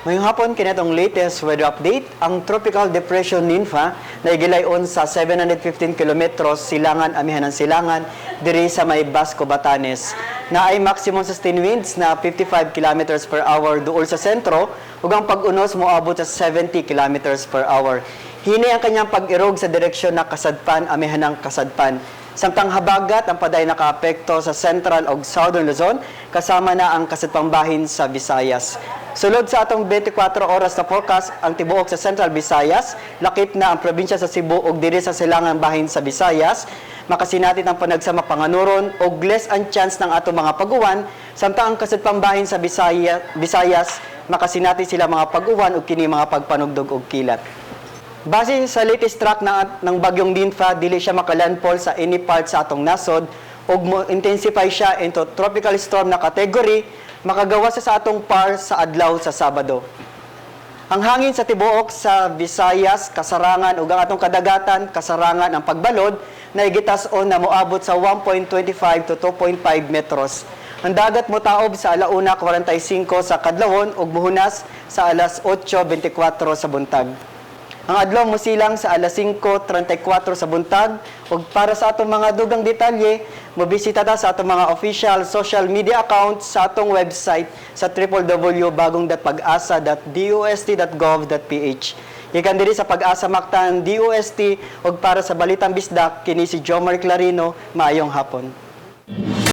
Ngayong hapon, kini atong latest weather update, ang Tropical Depression Ninfa na gilayon sa 715 kilometros silangan amihan ng silangan diri sa may Basco, Batanes. Naay maximum sustained winds na 55 kilometers per hour duol sa sentro ug ang pag-unos moabot sa 70 kilometers per hour. Hinay ang kanyang pag-irog sa direksyon na kasadpan amihan ng kasadpan. Samtang habagat ang paday nakaapekto sa Central ug Southern Luzon kasama na ang kasadpang bahin sa Visayas. Sulod sa atong 24 oras na forecast, ang tibuok sa Central Visayas, lakip na ang probinsya sa Cebu ug diri sa silangan bahin sa Visayas, makasinati ang panagsama panganuron ug less ang chance ng atong mga pag-uwan, samtang ang kasadpang bahin sa Visayas makasinati sila mga pag-uwan ug kini mga pagpanugdog og kilat. Base sa latest track ng bagyong Ninfa, dili siya makalandfall sa any part sa atong nasod ug mo intensify siya into tropical storm na category, makagawa sa atong PAR sa adlaw sa Sabado. Ang hangin sa tibuok sa Visayas, kasarangan ug ang atong kadagatan, kasarangan ang pagbalod na igitas-on na moabot sa 1.25 to 2.5 metros. Ang dagat motaob sa alauna 45 sa kadlawon ug muhunas sa alas 8:24 sa buntag. Ang adlaw mosilang sa alas 5:34 sa buntag ug para sa atong mga dugang detalye, mobisita ta sa atong mga official social media accounts, sa atong website sa www.bagong.pagasa.dost.gov.ph. Gikan diri sa Pag-asa Mactan DOST ug para sa Balitang Bisdak, kini si Jomar Clarino, maayong hapon.